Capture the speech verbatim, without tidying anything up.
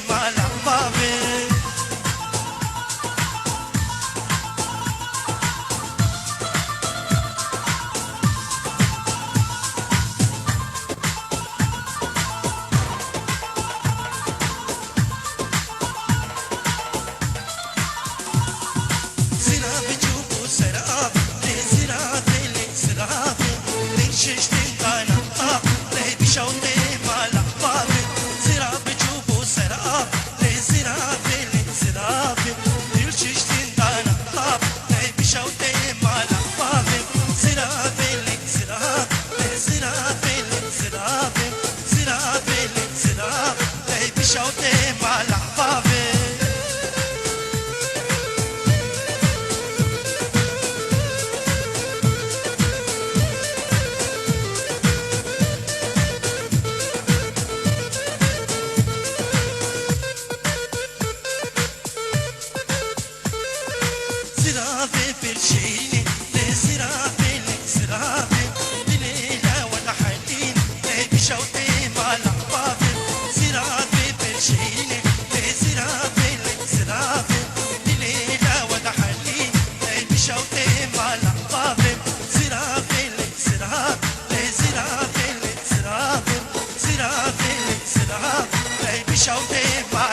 mala bavê. Zira biçûk û sera, lê zira vê lê zira vê. Dil şiştin dana, ah, lê bişawtê mala bavê. Zira biçûk û sera, lê zira vê lê zira vê. Dil şiştin dana, ah, lê bişawtê mala bavê. Zira vê lê zira, lê zira vê lê zira vê. Zira vê lê zira, lê bişawtê mala bavê. Ziravê pir şîrînê, lê ziravê, lê ziravê, dilê la we de helîn, lê bişawtê mala bavê. Ziravê pir şîrînê, lê ziravê, lê ziravê, dilê la we de helîn, lê bişawtê mala bavê. Ziravê, lê ziravê, lê ziravê, lê ziravê, ziravê, lê ziravê, lê bişawtê mala